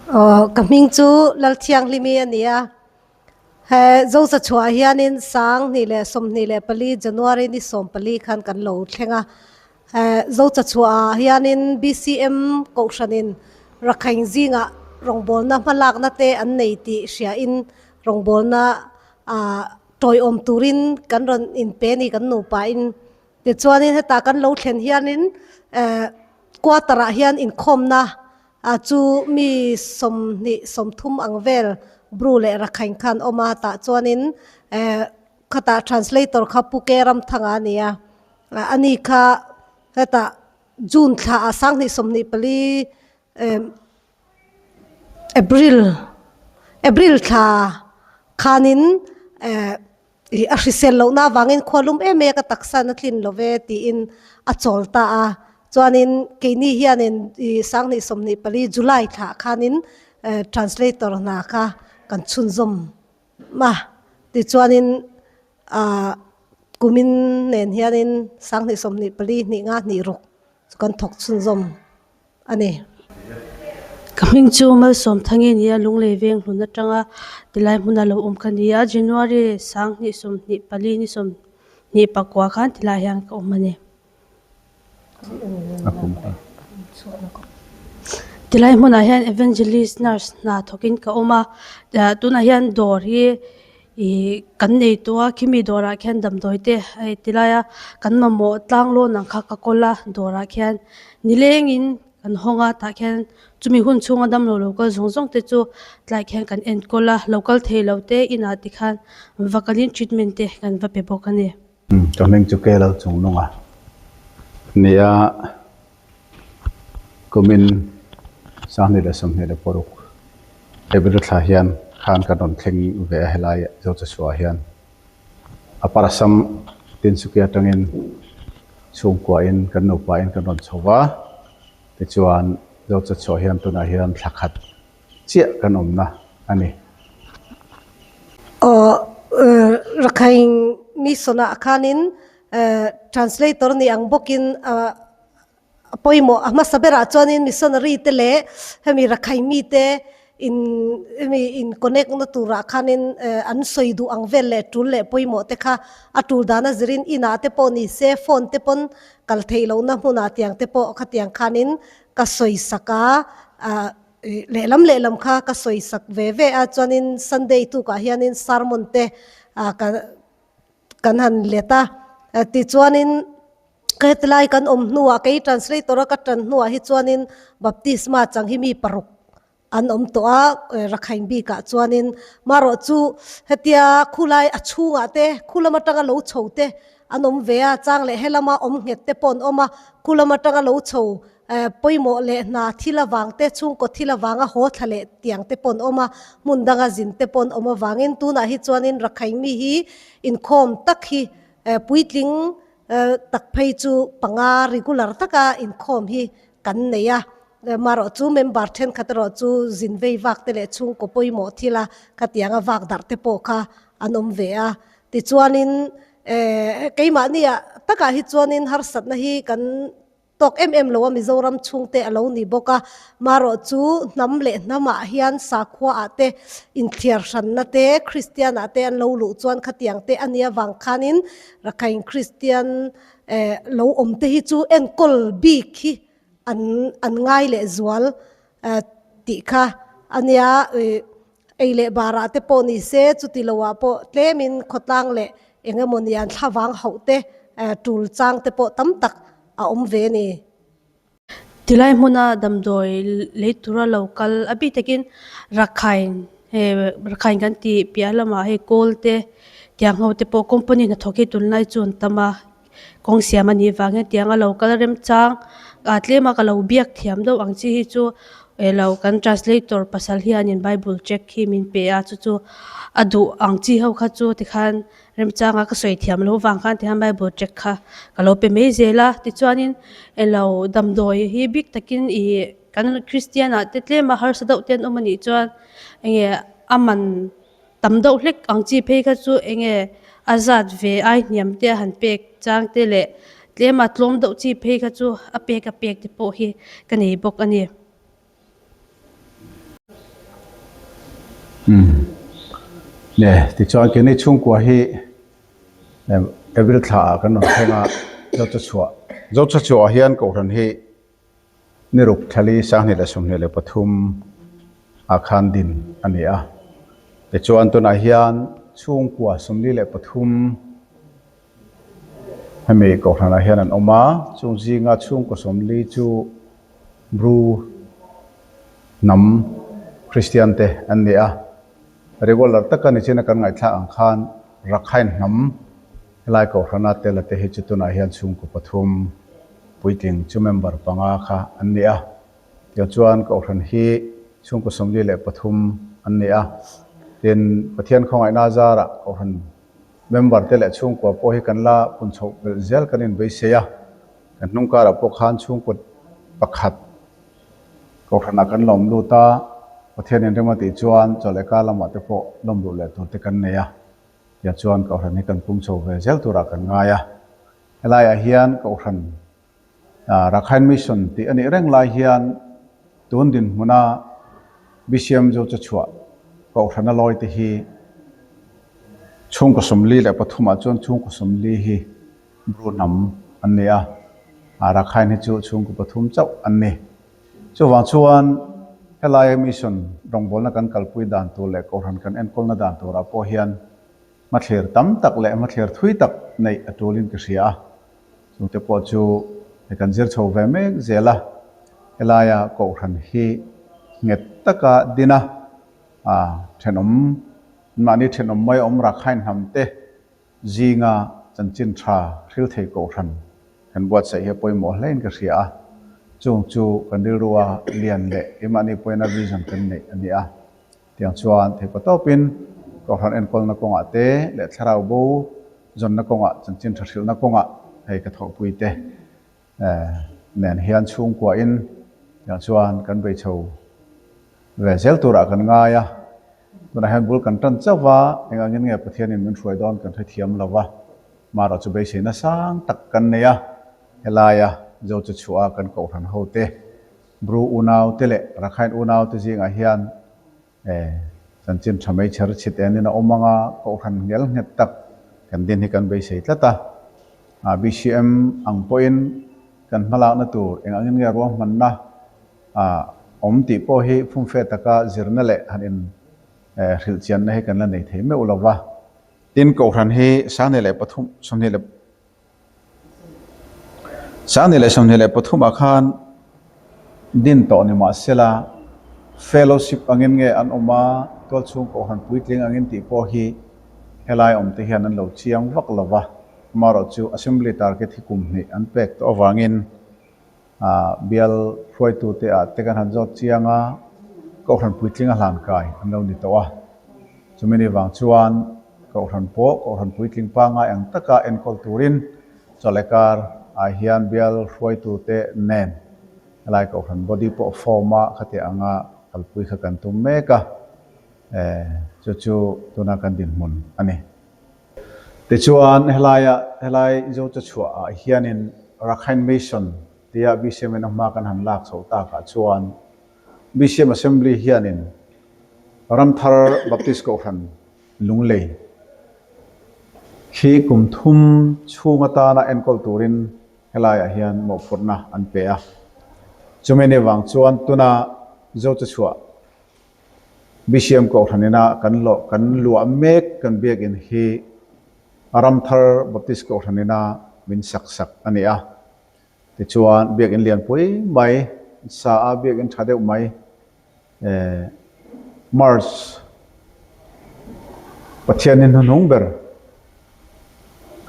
Aw ka hming chu Lalthianghlimi a ni a, he Zosa chhuah hianin 2024 January ni 14 khan kan lo thleng a, he Zosa chhuah ah hianin BCM kohhranin Rakhine zingah rawngbawlna hmalakna te an nei tih hriain rawngbawlna ah tawiawm turin kan rawn inpe a ni kan nupain. Tichuanin heta kan lo thlen hianin quarter ah hian inkhawmna chu mi 20 30 ang vel Bru leh Rakhine khan awm a, tah chuanin khatah translator kha Pu Ke Ramthanga a ni a, ani kha hetah June thla ah 2024 April April thla khanin Ih a hrisel lohna avangin khua lum em em a ka taksa na tlin lo ve tiin a chawl ta a. Chuanin keini hianin ih 2024 July thlah khanin translator hna kha kan chhunzawm a. Tichuanin ah kumin nen hianin 2024 hnih nga hnih ruk chu kan thawk chhunzawm. a ni. Ka hming chu Malsawm Thangi nia Lunglei veng hlun atanga tilai hmuna lo awm ka ni a, January 2024 ni 24 khan tilai hian ka awm a ni. Tilai hmunah hian Evangelist Nurse hna thawkin ka awm a, tunah hian dawr hi Ih kan nei tawh a khimi dawrah khian damdawi te hei ti laia kan mamawh tlang lawn ang kha ka kawl a dawrah khian nilengin kan hawng a tah khian chumi hun chhunga damlo lo kal zawng zawng te chu tlai khian kan enkawl a lo kal thei lo te inah te khan va kalin treatment te kan va pe bawk a ni. Ka hming chu Kelo Chungnunga nia kumin 2026 April thla hian khan kan rawn thleng ve a helai Zochachhuah hian a parasam Tinsukia atangin chhungkuain kan nupain kan rawn chho va tichuan Zochachhuah hian tunah hian thla khat chiah kan awmna a ni. Aw Rakhine Mission ah khanin Translator ni ang bawkin a pawimawh a hmasa berah chuanin missionary te leh hemi Rakhine mite in hemi in connect na turah khanin an sawi duh ang vel leh tul leh pawimawh te kha a tul dana zirin inah te pawh ni se phone te pawn kal theih lohna hmunah tiang te pawh khatiang khanin ka sawi sak a lehlam lehlam kha ka sawi sak ve ve a chuanin Sunday tukah hianin sermon te ka Kan han let a, tichuanin ka hetilai kan awm hnuah kei translator a ka tan hnuah hi chuanin baptisma chang hi mi paruk an awm tawh a, Rakhine bikah chuanin marawh chu hetia khulai a chhungah te khu lam atanga lo chho te an awm ve a, chang leh helama awm nghet te pawh an awm a, khu lam atanga lo chho Pawimawh leh hna thil avang te, chhungkaw thil avanga haw thla leh tiang te pawh an awm a, hmun danga zin te pawh an awm avangin tunah hi chuanin Rakhaimi hi inkhawm tak hi puitling tak phei chu panga regular taka inkhawm hi kan nei a. Marawh chu member thenkhat erawh chu zin vei vak te leh chhungkaw pawimawh thila khatianga vak darh te pawh kha an awm ve a. Tichuanin keimahniah takah hi chuanin harsatna hi kan Tawk em em lo a Mizoram chhungte a lo ni bawk a, marawh chu hnam leh hnamah hian sakhua ah te inthliar hranna te Kristian ah te an lo luh chuan khatiang te a nia vang khanin Rakhine Kristian eh lo awm te hi chu enkawl bik hi an an ngai leh zual eh tih kha a nia ih ei leh barah te pawh ni se chuti lo ah pawh tlemin khawtlang leh eng emaw ni an thlavang hauh te eh tul chang te pawh tam tak a awm ve a ni. Tilai hmuna damdawi lei tura lo kal a bik takin Rakhine hei Rakhine kan tih piah lamah hei kawl te tiang ho te pawh company hnathawk hi tunlai chu an tam a kawng siam a nih vang hian tianga lo kal remchang ah tlem a ka lo biak thiam deuh ang chi hi chu eh lo kan translator pasal hianin bible check hi min pe a chu chu a duh ang chi ho kha chu tikhan Remchanga ka sawi thiam loh vang khan tihian bible track kha ka lo pe mai zel a, tichuanin elo damdawi hi bik takin ih kan Christian ah te tlem a harsa deuh te an awm anih chuan enge a man tam deuh hlek ang chi phei kha chu enge a zat ve ai hniam te a han pek chang te leh tlem a tlawm deuh chi phei kha chu a pek a pek te pawh hi ka nei bawk a ni. Umm. Ne, tichuan keini chhungkua hi April thla ah kan rawn thleng a, Zochachhuah, Zochachhuah ah hian Kohhran hi ni ruk thlali 2023 ah khan din a ni a. Tichuan tunah hian chhungkua 43 hemi Kohhran ah hian an awm a, chung zinga chhungkaw 40 chu Bru hnam Kristian te an ni a. Regular taka nichina kan ngaihthlak ang khan Rakhine hnam helai Kohhrana tel a te hi chu tunah hian chhungkaw pathum puitling chu member panga kha an ni a. Tiang chuan Kohhran hi chhungkaw 43 an ni a. Tin, Pathian khawngaihna zarah Kohhran Member te leh chhungkua pawh hi kan la pun chhoh belh zel kan inbeisei a, kan hnung karah pawh khan chhungkaw pakhat Kohhranah kan lawm lut a, Pathian inrem a tih chuan chaw leh kar lamah te pawh lawm luh leh tur te kan nei a, tiang chuan Kohhran hi kan pung chho ve zel turah kan ngai a. Helaiah hian Kohhran Rakhine Mission tih a nih reng lai hian tun dinhmuna BCM Zocha chhuah Kohhrana lawi te hi chhungkaw 43 ah chuan chhungkaw 40 hi Bru hnam an ni a, Rakhine hi chu chhungkaw pathum chauh an ni. Chuvang chuan helaia Mission rawngbawlna kan kalpui dan tur leh Kohhran kan enkawlna dan turah pawh hian hmathlir tam tak leh hmathlir thui tak neih a tulin ka hria a. Chungte pawh chu hei kan zir chho ve mek zel a, helaia Kohhran hi nghet taka din a, thenawm, mahni thenawm mai awm Rakhine hnam te zinga chanchin tha hril thei Kohhran kan buatsaih hi a pawimawh hlein ka hria a, chung chu kan rilrua lian leh keimahni pawina vision kan neih a ni a. Tiang chuan theihpa tawpin Kohhran enkawlna kawngah te leh thlarau bo zawnna kawngah chanchin tha hrilhna kawngah hei ka thawhpui te nen hian chhungkuahin tiang chuan kan bei chho ve zel turah kan ngai a. Tunah hian bul kan tan chauh va, eng angin nge Pathianin min hruai dawn kan hrethiam lo va, marawh chu beiseina sang tak kan nei a, helaia Zoche chhuah a kan Kohhran hote Bru unau te leh Rakhine unau te zingah hian chanchin tha mai chher chhit enin a awm ang a, Kohhran ngel nghet tak kan din hi kan beisei tlat a. BCM ang pawhin kan hmalakna tur eng angin nge ruahmanna awm tih pawh hi fumfe taka zirna leh han in hrilh chianna hi kan la nei thei meuh lo va. Tin, Kohhran hi 2003, 20 leh 2023 ah khan din tawh ni mah sela fellowship angin nge an awm a, tualchhung kohhran puitling angin tih pawh hi helai awm te hian an lo chiang vak lo va, amaherawhchu assembly target hi kum hnih an pek tawh avangin Bial hruaitute ah te kan han zawt chiang a, Kohhran puitling a hlan kai an lo ni tawh a. Chumi ni vang chuan Kohhran pawh Kohhran puitling pangngai ang taka enkawl turin chawlekar ah hian bial hruaitute nen helai Kohhran body pawh form a khatiang anga kalpui kha kan tum mek a, chu chu tuna kan dinhmun a ni. Tichuan, helaia helai Zocha chhuah ah hianin Rakhine Mission tia BCM in a hma kan han lak chhoh takah chuan BCM Assembly hianin Ramthar Baptist Kohhran Lunglei khi kum thum chhung atana enkawl turin helaiah hian mawhphurhna an pe a. Chumi ni vang chuan tuna Zocha chhuah BCM Kohhran ina kan lawh kan luah mek kan biakinn hi Ramthar Baptist Kohhran ina min sak sak a ni a. Tichuan biakinn lianpui mai sa a biakinn tha deuh mai March Pathianin hnuhnung ber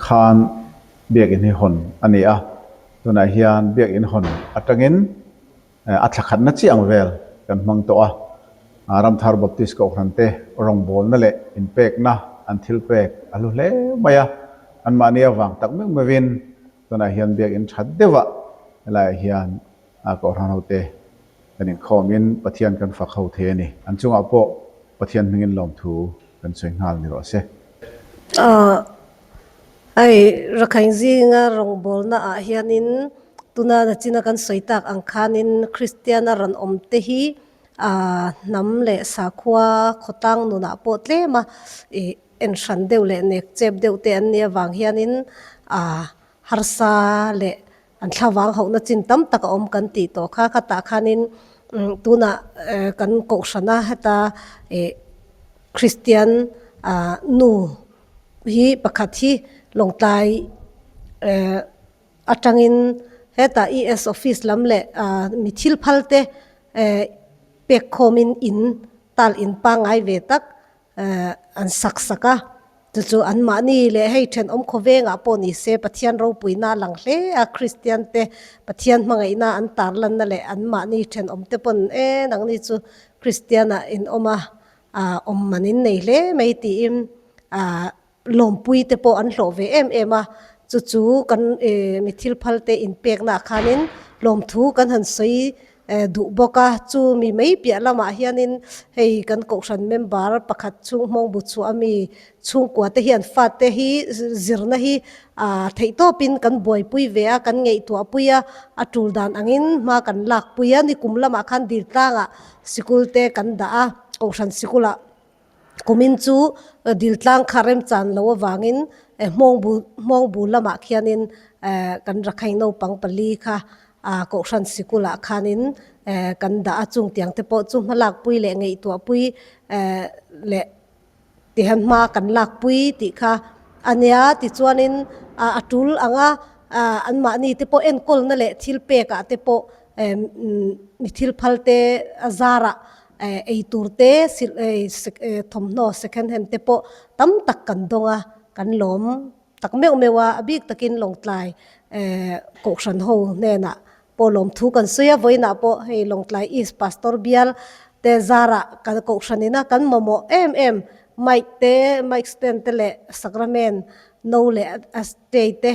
khan biakinn hi hawn a ni a. Tunah hian biakinn hawn atangin A thla khatna chiah ang vel kan hmang tawh a, Ramthar Baptist Kohhran te rawngbawlna leh inpekna an thil pek a hlu hle mai a, anmahni avang tak meuh meuhin tunah hian biakinn tha deuhah helaiah hian Kohhran hote kan inkhawmin Pathian kan fak ho thei a ni. An chungah pawh Pathian hmingin lawmthu kan sawi nghal ni rawh se. Hei, Rakhine zinga rawngbawlna ah hianin tuna nachina kan sawi tak ang khanin Kristiana rawn awm te hi Hnam leh sakhua khawtlang nunah pawh tlem a ih en hran deuh leh nek chep deuh te an nih avang hianin harsa leh an thlavang hauhna chin tam tak a awm kan tih tawh kha. Khatah khanin tunah kan kohhrana heta ih Kristian nu hi pakhat hi Lawngtlai atangin hetah ES office lam leh mi thil phal te pek khawmin in tal in pangngai ve tak an sak sak a, chu chu anmahni leh hei thenawm khawvengah pawh ni se Pathian ropuina a lang hle a, Kristian te Pathian hmangaihna an tarlanna leh anmahni thenawm te pawn e nangni chu Kristian ah in awm a, awm man in nei hle mai tiin Lawmpui te pawh an hlawh ve em em a, chu chu kan mi thil phal te inpekna ah khanin lawmthu kan han sawi duh bawk a, chu mi mai piah lamah hianin hei kan kohhran member pakhat chhung hmawng bu chhuah ami chhungkua te hian fate hi zirna hi theih tawpin kan buaipui ve a, kan ngaihtuahpui a, a tul dan angin hma kan lakpui a, nikum lamah khan Diltlangah sikul te kan dah a, kohhran sikulah. Kumin chu diltlang kha remchan lo avangin hmawngbu hmawngbu lamah khianin kan Rakhine naupang pali kha Kohhran sikulah khanin kan dah a, chung tiang te pawh chu hmalakpui leh ngaihtuahpui leh tihian hma kan lakpui tih kha a nia. Tichuanin a tul anga anmahni te pawh enkawlna leh thil pekah te pawh mi thil phal te a zarah Ei tur te, thawmhnaw second hand te pawh tam tak kan dawng a, kan lawm tak meuh meuh a, a bik takin Lawngtlai Kohhran ho hnenah pawh lawmthu kan sawi a, vawiinah pawh hei Lawngtlai East Pastor bial te zarah kan Kohhran ina kan mamawh em em mic te, mic stand te leh sacrament no leh tray te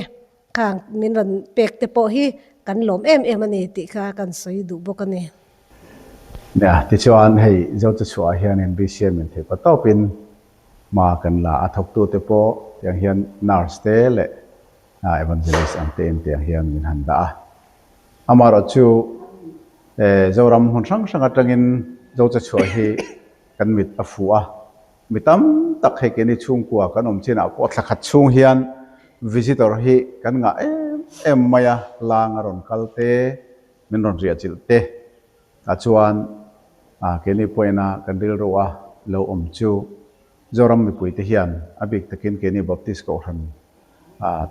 Khang min rawn pek te pawh hi kan lawm em em a ni tih kha kan sawi duh bawk a ni. Nia, tichuan hei Zote chhuah ah hianin BCM in theih pa tawpin hma kan la a, thawktute pawh tiang hian nurse te leh evangelist ang tein tiang hian min han dah a. Amaherawhchu Zoram hmun hrang hrang atangin Zote chhuah hi kan mit a fuh a, Mi tam tak hei keini chhungkua kan awm chinah pawh thla khat chhung hian visitor hi kan ngah em em mai a, lang a rawn kal te, min rawn riah chilh te ah chuan keini pawhin a kan rilru a lo awm chu Zoram mipui te hian a bik takin keini Baptist Kohhran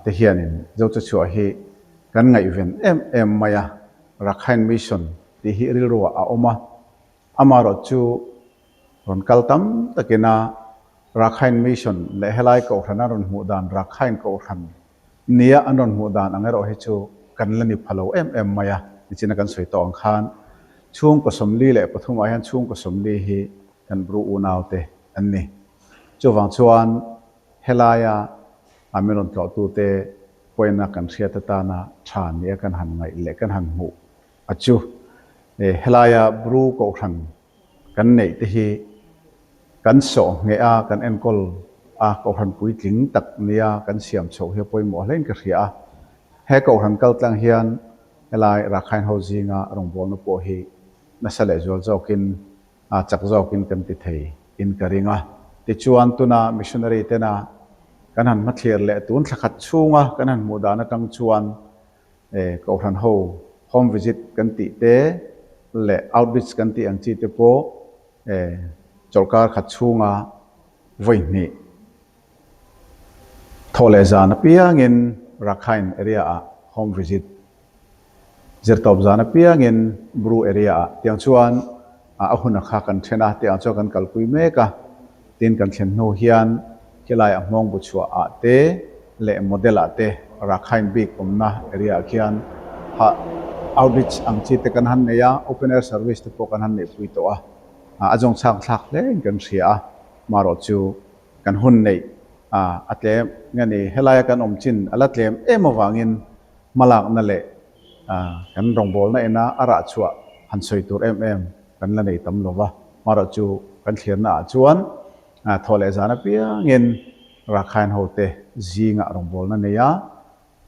te hianin Zochachhuah hi kan ngaihven em em mai a, Rakhine Mission tih hi rilruah a awm a, Amaherawhchu rawn kal tam takin a Rakhine Mission leh helai Kohhran a rawn hmuh dan Rakhine Kohhran nia an rawn hmuh dan ang erawh hi chu kan la ni pha lo em em mai a, nichina kan sawi tawh ang khan chhungkaw 43 ah hian chhungkaw 40 hi kan Bru unaute an ni. Chuvang chuan helaia a min rawn tlawhtute pawina kan hriat atana tha nia kan han ngaih leh kan han hmuh A chu, helaia Bru Kohhran kan neih te hi kan sawh ngheh a, kan enkawl a, Kohhran puitling tak nia kan siam chhoh hi a pawimawh hlein ka hria a. He Kohhran kal tlang hian helai Rakhine ho zinga rawngbawlna pawh hi nasa leh zual zawkin, chak zawkin kan ti thei in ka ring a. Tichuan tuna missionary tena kan han hmathlir leh tun thla khat chhunga kan han hmuh dan atang chuan Kohhran ho home visit kan tih te leh outreach kan tih ang chi te pawh chawlhkar khat chhunga vawi hnih thawh leh zan apiangin Rakhine area ah home visit zirtawp zan apiangin Bru area ah tiang chuan a hun a kha kan then a, tiang chuan kan kalpui mek a. Tin kan thlen hnu hian khilai a hmawng bu chhuah ah te leh model ah te Rakhine bik awmna area ah khian ha outreach ang chi te kan han nei a, open air service te pawh kan han neihpui tawh a, a zawng chhak thlak hle in kan hria a, marawh chu kan hun neih a tlem nge ni helaia kan awm chin a la tlem em avangin hmalakna leh kan rawngbawlna ina a rah chhuah han sawi tur em em kan la nei tam lo va, marawh chu kan thlirna ah chuan thawh leh zan apiangin Rakhine ho te zingah rawngbawlna nei a,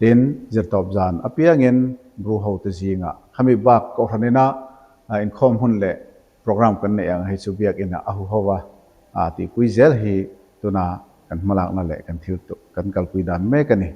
tin zirtawp zan apiangin Bru ho te zingah khami bak Kohhran ina inkhawm hun leh. Program kan neih ang hei chu biakinah a huho a, tihpui zel hi tuna kan hmalakna leh kan thil kan kalpui dan mek a ni.